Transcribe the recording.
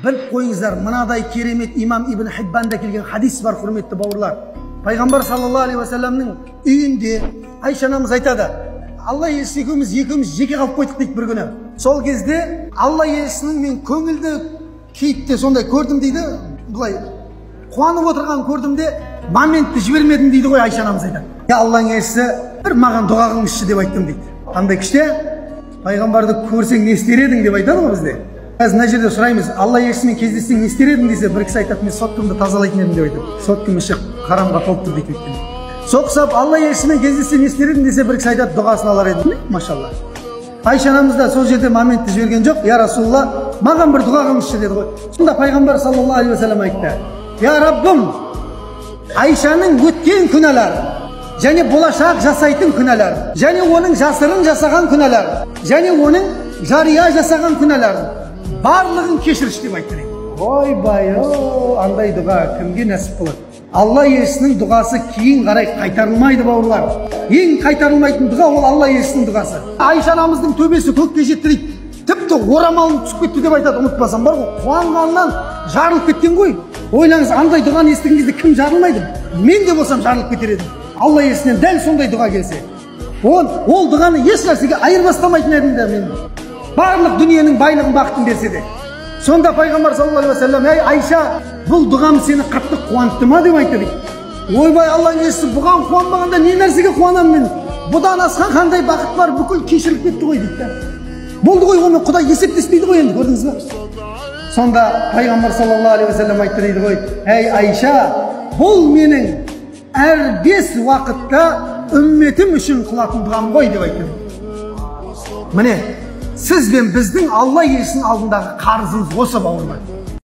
Біліп қойыңыздар, мынадай керемет имам Ибн Хиббанда келген хадис бар, құрметті бауырлар. Пайғамбар саллаллаху алейхи уассаламның үйінде Айша анамыз айтады, Алла елшісі екеуміз жеке қалып қойдық дейді бір күні. Сол кезде Алла елшісінің мен көңілді кейіпте сондай көрдім дейді, былай қуанып отырғанын көрдім де, моментті жібермедім дейді ғой Айша анамыз айтады. Я Алланың елшісі, бір маған дұға қылыңызшы деп айттым дейді. Қандай күшті? Пайғамбарды көрсең не істер едің деп айтады ғой бізде. Қазір мына жерде сұраймыз, Алла елшісімен кездессең не істер едің десе, бір кісі айтады, мен соткамды тазалайтын едім деп айтады. Соткам іші харамға толып тұр дейді өйткені. Соқсап Алла елшісімен кездессе не істер едің десе, бір кісі айтады, дұғасын алар едім. Машалла. Айша анамыз да сол жерде моментті жіберген жоқ. Я Расулалла, маған бір дұға қылыңызшы деді ғой. Сонда пайғамбар саллаллаху алейхи уассалам айтты, я Раббым, Айшаның өткен күнәлары және болашақ жасайтын күнәлары және оның жасырын жасаған күнәлары және оның жария жасаған күнәларын барлығын кешірші деп айтты. Ойбай, андай дұға кімге нәсіп болады? Алла елшісінің дұғасы кейін қарай қайтарылмайды, бауырлар. Ең қайтарылмайтын дұға ол Алла елшісінің дұғасы. Айша анамыздың төбесі көкке жетті дейді, тіпті орамалым түсіп кетті деп айтады, ұмытпасам бар ғой, қуанғаннан жарылып кеткен ғой. Ойлаңыз, андай дұғаны естіген кезде кім жарылмайды? Мен де болсам жарылып кетер едім. Алла елшісінен дәл сондай дұға келсе, ол дұғаны еш нәрсеге айырбастамайтын едім де мен. Барлық дүниенің байлығын, бақытын берсе де. Сонда пайғамбар саллаллаху алейхи уассалам, әй Айша, бұл дұғам сені қатты қуантты ма деп айтты дейді. Ойбай, Алланың елшісі, бұған қуанбағанда не нәрсеге қуанамын мен? Бұдан асқан қандай бақыт бар, бүкіл кешіріліп кетті ғой дейді. Болды ғой, онымен Құдай есептеспейді ғой енді, көрдіңіз ба? Сонда пайғамбар саллаллаху алейхи уассалам айтты дейді ғой, әй Айша, бұл менің әр 5 уақытта үмметім үшін қылатын дұғам ғой деп айтты. Міне, сіз бен біздің Алла елшісінің алдындағы қарызымыз осы, бауырлар.